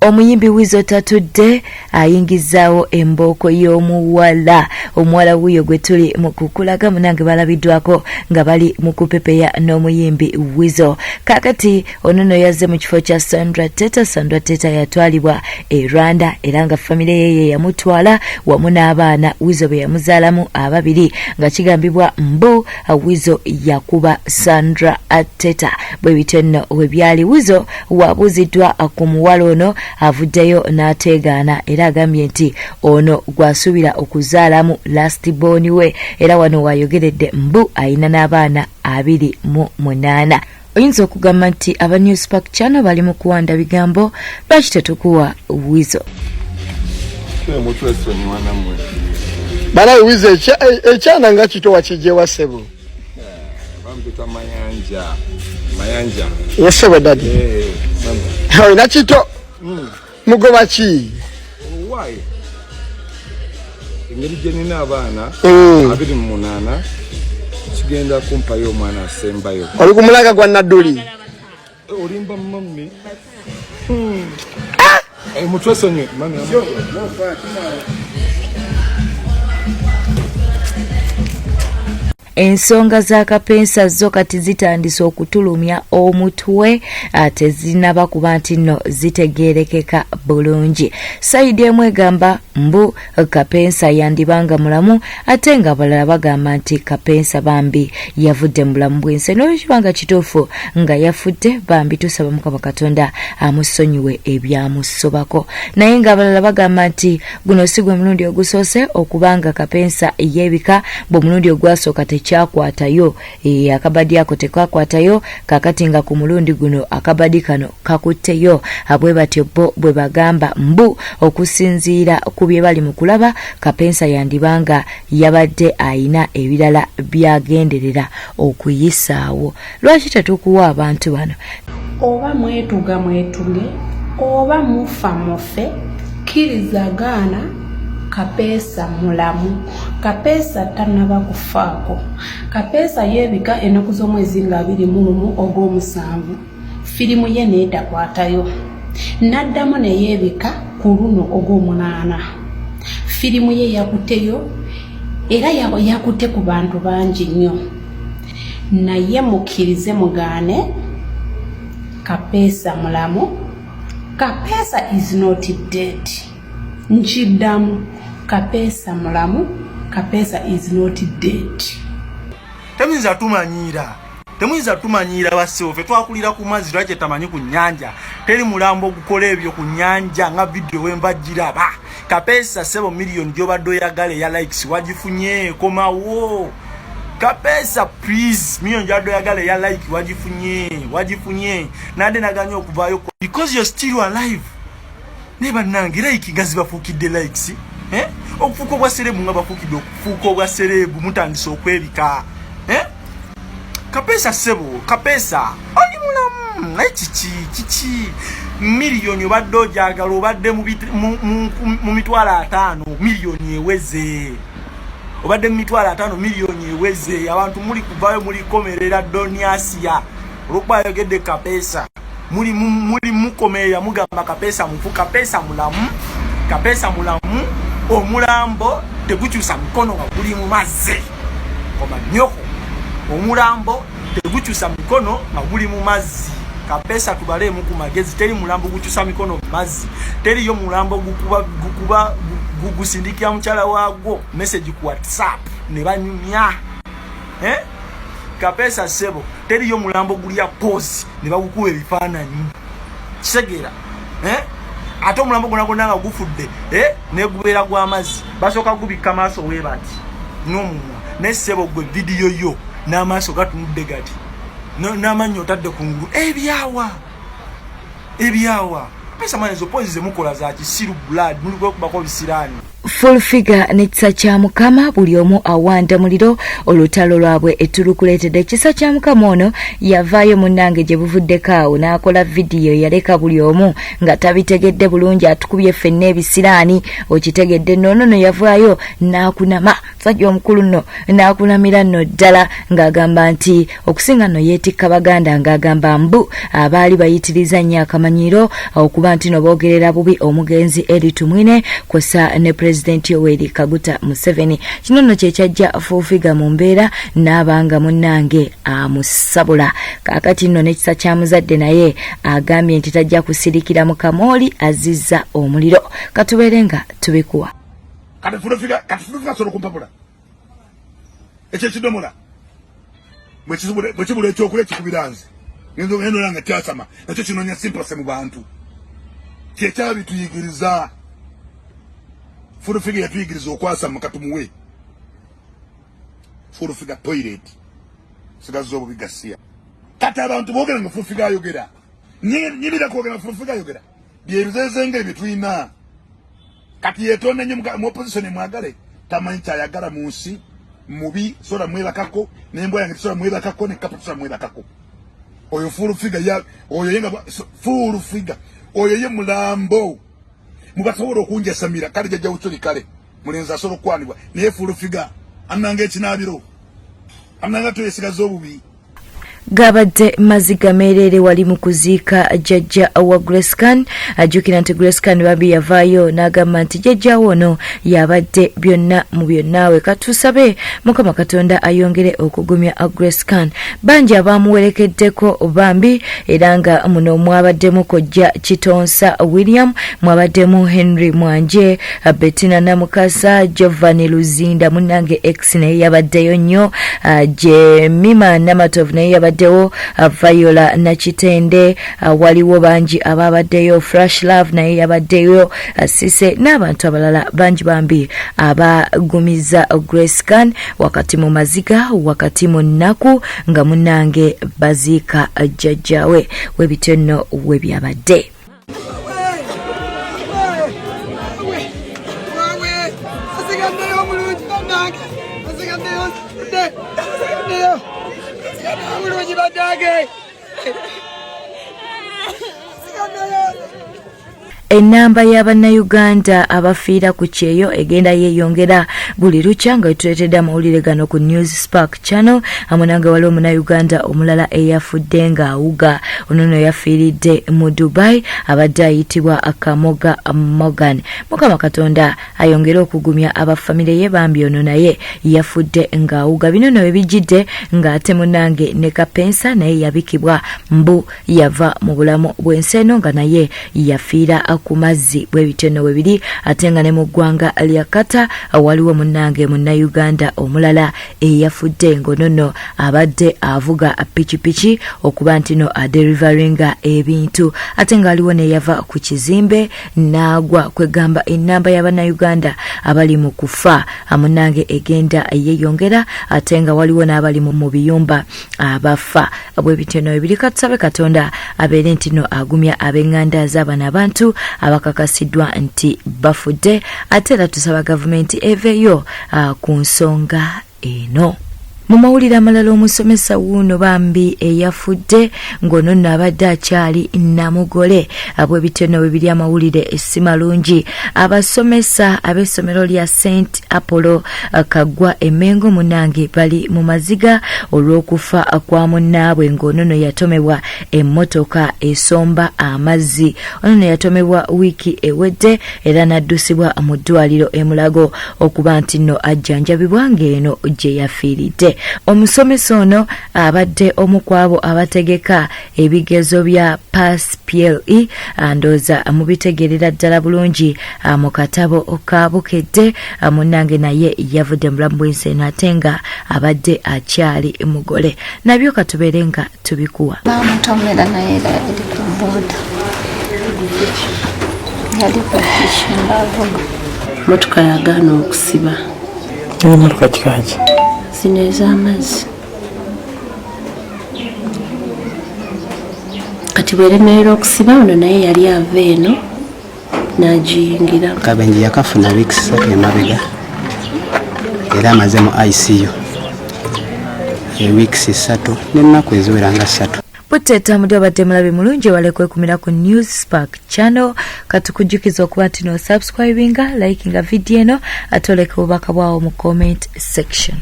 Omuyimbi Weasel tatudde ayingizaawo embooko y'omuwala. Omuwala wuuyo gwe tuli mu kukulaga munange balabiddwako nga bali mu kupepeya n'omuyimbi Weasel. Kaakati ono nno yazze mu kifo kya Sandra Teta. Sandra Teta yatwalibwa e Rwanda era nga famire ye ye yamutwala wamu n'abaana Weasel be yamuzaalamu ababiri nga kigambibwa mbu Weasel yakuba Sandra Teta. Bwe bityo nno we byali. Weasel wabuuziddwa ku muwala ono avuddeyo n'ateegaana era agambye nti ono gw'asuubira okuzaalamu last born we era wano wayogeredde mbu alina n'abaana 28. Oyinza okugamba nti aba New Spark Channel bali mu kuwanda bigambo, lwaki tetukuwa Weasel? Banaye Weasel, ekyana nga kito wakijjewa ssebo? Bampita Mayanja. Mayanja. Yes ssebo daddy. Olina kito? Mugoba ki? Why? Engeri gye nina abaana 28 kigenda kumpayo omwana asembayo. Oli ku mulaga gwa Nadduli? Olimba mummy. Mutwesonyiwe mummy. Ensonga za Kapensa zo kati zitandise okutulumya omutwe, tezinaba kuba nti nno zitegeerekeka bulungi. Sayidi emu egamba mbu Kapensa yandibanga mulamu, ate nga abalala bagamba nti Kapensa bambi yavudde mu bulamu bw'ensi. N'olwekiba nga kituufu nga yafudde, bambi tusaba Mukama Katonda amusonyiwe ebyamusobako. Naye ng'abalala bagamba nti guno si gwe mulundi ogusoose okubanga Kapensa yeebika, bwe omulundi ogwasooka tekyakwatayo, akabadi ako tekakwatayo, kakati nga ku mulundi guno akabadi kano kakutteyo. Bwe batyo bo bwe bagamba mbu okusinziira ku bye bali mu kulaba, Kapensa yandibanga yabadde ayina ebirala by'agenderera okuyisaawo. Lwaki tetukuwa abantu bano? Oba mwetuga mwetuge, oba mufa mufe, kkiriza gaana, Kapeesa mulamu. Kapeesa tannaba kufaako. Kapeesa yeebika ennaku z'omwezi nga 21 Ogwomusanvu, firimu ye n'etakwatayo. N'addamu ne yeebika ku luno Ogwomunaana. Firimu ye yakuteyo era yakute ku bantu bangi nnyo. Naye mukkirize mugaane, Kapeesa mulamu. Kapeesa is not dead. Nkiddamu, Kapeesa mulamu. Kapeesa is not dead. Temuyinza tumanyiira, temuyinza tumanyiira bassebo. Ffe twakulira ku mazzi, lwaki tetamanyi ku nnyanja? Teri mulambo ogukola ebyo ku nnyanja nga vidiyo wenva giraba. Kapeesa ssebo, miliyoni gy'obadde oyagala eya likes wagifunye, komawo. Kapeesa please, miliyoni gy'obadde oyagala eya like wagifunye, wagifunye. Nade naganye okuvaayo because you're still alive. Naye bannange, like nga zibafuukidde likes, eh? Okufuuka obwa celeb nga bafuukidde okufuuka obwa celeb, mutandise okwebika, eh? Kapeesa ssebo, Kapeesa oli mulamu, naye kiki kiki miliyoni obadde ogyagala, obadde mu 500,000, miliyoni eweze, obadde mu 500,000, miliyoni eweze. Abantu muli kuvayo muli komerera Doniasia olwokuba ayogedde Kapeesa. Muli muli mukomerera, mugamba Kapeesa mufu. Kapeesa mulamu, Kapeesa mulamu. Omulambo tegukyusa mikono nga guli mu mazzi. Koma nnyoko, omulambo tegukyusa mikono nga guli mu mazzi. Kapeesa tubaleemu ku magezi, teri mulambo gukyusa mikono mu mazzi. Teriyo mulambo gukuba gukuba gusindikira mukyala waagwo message ku WhatsApp ne banyumya, eh? Kapeesa ssebo, teriyo mulambo gulya pose ne bagukuba ebifaananyi, kitegeera, eh? Ate omulambo gwona gwonna nga gufudde, eh? Negubeera gw'amazzi, basooka gubikka maaso weebati n'omumwa. Naye ssebo gwe vidiyo yo n'amaaso gatunudde gati, n'amannyo otadde ku ngulu, ebyawa ebyawa. Pesa mwana, ezo pose zemukola za kisiru, blood muli kwekubako bisiraani. Full Figure n'ekisa kya Mukama buli omu awanda muliro olutalo lwabwe etulukuleetedde. Ekisa kya Mukama ono yavaayo munnange gye buvuddeko awo n'akola vidiyo yaleka buli omu nga tabitegedde bulungi, atukubye ffenna ebisiraani okitegedde nno. Ono no yavaayo n'akunama musajja omukulu nno n'akunamira nno ddala ng'agamba nti okusinga nno yeetikka Baganda, ng'agamba mbu abaali bayitiriza nnyo akamanyiiro okuba nti no boogerera bubi omugenzi Elly Tumwine kw'ossa ne Pulezidenti Yoweri Kaguta Museveni. Kino nno kye kyajja Full Figure mu mbeera n'aba nga munnange amusabula. Kaakati nno n'ekisa kya muzadde naye agambye nti tajja kusirikira mu kamooli azizza omuliro. Katubeere nga tubikuwa. Kati Full Figure, kati Full Figure asobola okumpabula ekyo ekidomola bwe kibula ekyokulya kikubira nze ngenda nga kyasama nakyo kinoonya sympathy mu bantu. Kyekyabituyigiriza Full Figure yatuyigiriza okwasama. Katumuwe Full Figure toilet sigaza obubi gasiya. Kati abantu boogera nga Full Figure ayogera, nyimira kwogera Full Figure ayogera byebizezengere bye tulina. Kati yetonda nnyo mu opposition mwagale tamanyi kyayagala mu nsi mubi sola mwebakako n'embwa yange tosobola mwebakako ne kapa tosobola mwebakako. Oyo Full Figure ya oyo yenga Full Figure oyo ye mulambo mubasobola okunjasamira. Kale jajja Buchuli kale mulenzi asobola okukwanibwa, naye Full Figure annanga ekinaabiro annanga toyesigaza obubi. Gabadde maziga meereere wali mu kuziika jjajja wa Grace Khan. Ajjukira nti Grace Khan bambi yavaayo n'agamba nti jjajjawo ono yabadde byonna mu byonna. We katusabe Mukama Katonda ayongere okugumya Grace Khan. Bangi abamuwerekeddeko bambi, era nga muno mwabaddemu kojja Kitonsa William, mwabaddemu Henry Mwanje, Bettina Namukasa, Giovanni Luzinda munnange x naye yabaddeyo nnyo, Jemima Namatov naye yabaddewo, Viola Nakitende, waliwo bangi ababaddeyo, Fresh Love naye yabaddeyo, Sise n'abantu abalala bangi bambi abagumiza Grace Khan wakati mu maziga, wakati mu nnaku nga munnange baziika jjajjaawe. Webityo nno we byabadde. Asigaddeyo omulungi bannange, asigaddeyo, asigaddeyo, asigaddeyo omulungi bannange, asigaddeyo. Ennamba y'Abannayuganda abafiira ku kyeyo egenda yeeyongera buli lukya nga wetuleetedde amawulire gano ku News Spark Channel. Amunange waliwo Omunnayuganda omulala eyafudde ng'awuga. Ono no yafiiridde mu Dubai, abadde ayitibwa Kamoga Morgan. Mukama Katonda ayongere okugumya abafamire ye bambi. Ono naye yafudde ng'awuga. Bino no webijjidde ng'ate munange ne Kapensa naye yabikibwa mbu yava mu bulamu bw'ensi eno nga naye yafiira ku mazzi. Bwe bityo nno bwe biri. Ate nga ne mu ggwanga lya Qatar waliwo munnange Munnayuganda omulala eyafudde ng'ono nno abadde avuga pikipiki okuba nti no adeliveringa ebintu, ate nga aliwo neyava ku kizimbe n'agwa. Kwegamba ennamba y'Abannayuganda abali mu kufa munnange egenda yeeyongera, ate nga waliwo n'abali mu biyumba abafa. Bwe bityo no ebiri. Katusabe Katonda abeere nti no agumya ab'eŋŋanda z'abano abantu abakakasiddwa nti bafudde, ate era tusaba gavumenti eveeyo ku nsonga eno. Mu mawulire amalala, omusomesa wuuno bambi eyafudde ng'ono nno abadde akyali namugole. Bwe bityo nno bwe biri. Amawulire si malungi. Abasomesa ab'essomero lya St Apollo Kaggwa Emengo munange bali mu maziga olw'okufa kwa munnaabwe ng'ono nno yatomebwa emmotoka esomba amazzi. Ono nno yatomebwa wiiki ewedde era n'addusibwa mu ddwaliro e Mulago okuba nti nno ajjanjabibwa ng'eno gye yafiiridde. Omusomesa ono abadde omu ku abo abategeka ebigezo bya Pass PLE, ndowooza mubitegeerera ddala bulungi mu katabo ka Bukedde. Munnange naye yavudde mu bulamu bw'ensi eno ate nga abadde akyali mugole. Nabyo katubeere nga tubikuwa. Bamutomera naye era yali ku boda, yali ku piki ng'avuga. Motoka yagaana okusiba. Emotoka kikaki? Zino ez'amazzi. Kati bweremerera okusiba, ono naye yali ava eno N'agiyingira. Kabenje yakafuna wiiki 3 emabega, era amaze mu ICU wiiki 3 n'ennaku eziwera nga 3. Buteta mudi obadde mulabi mulungi, wale kwekumira ku News Spark Channel. Katukujjukiza okuba nti no subscribinga, likinga video eno, ate oleka obubaka bwawo mu comment section.